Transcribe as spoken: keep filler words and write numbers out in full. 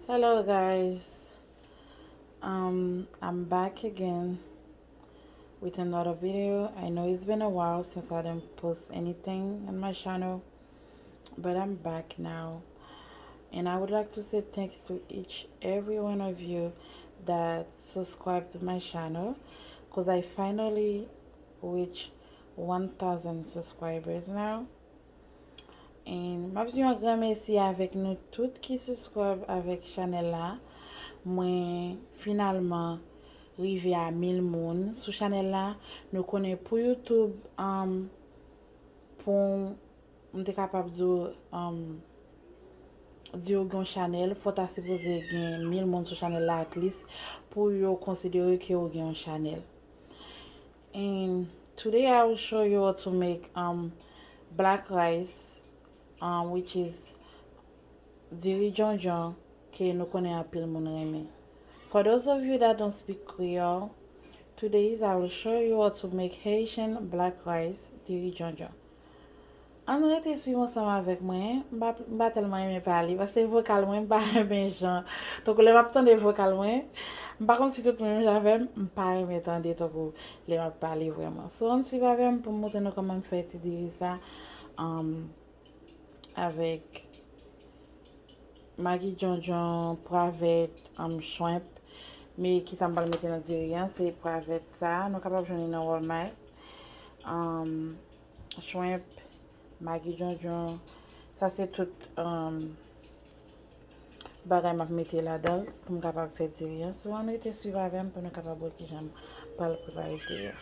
Hello guys, um, I'm back again with another video. I know it's been a while since I didn't post anything on my channel, but I'm back now. And I would like to say thanks to each every one of you that subscribe to my channel, because I finally reach one thousand subscribers now. And m ap di yon gran mèsi avèk nou tout ki subscribe avèk chanèl la. Mwen finalman rive a mil moun sou chanèl la. Nou konnen pou YouTube, um, pou m te kapab di w, um, di w gen yon chanèl, fò w ta sipoze gen mil moun sou chanèl la at least pou yo konsidere ke w gen yon chanèl. And today I will show you how to make, um, black rice, um, which is diri djondjon ke nou konnen anpil moun renmen. For those of you that don't speak Creole, today I will show you how to make Haitian black rice, diri djondjon. Ann rete swiv ansanm avèk mwen. M pa, m pa tèlman renmen pale, paske vokal mwen, m pa renmen jan. Tankou lè m ap tande vokal mwen, m pa konn si tout moun menm jan avè m, m pa renmen tande tankou lè m ap pale vrèman. So, ann swiv avè m pou m montre nou kòman m fè ti diri sa, um, avèk magi djondjon, pwa vèt, um, shrimp. Men kisa m pral mete nan diri an, se pwa vèt sa. Nou kapab jwenn li nan Walmart. Um, shrimp, magi djondjon. Sa se tout, um, bagay m ap mete ladan l pou m kapab fè diri an. So, ann rete swiv avè m pou nou kapab wè kijan m pral prepare diri an.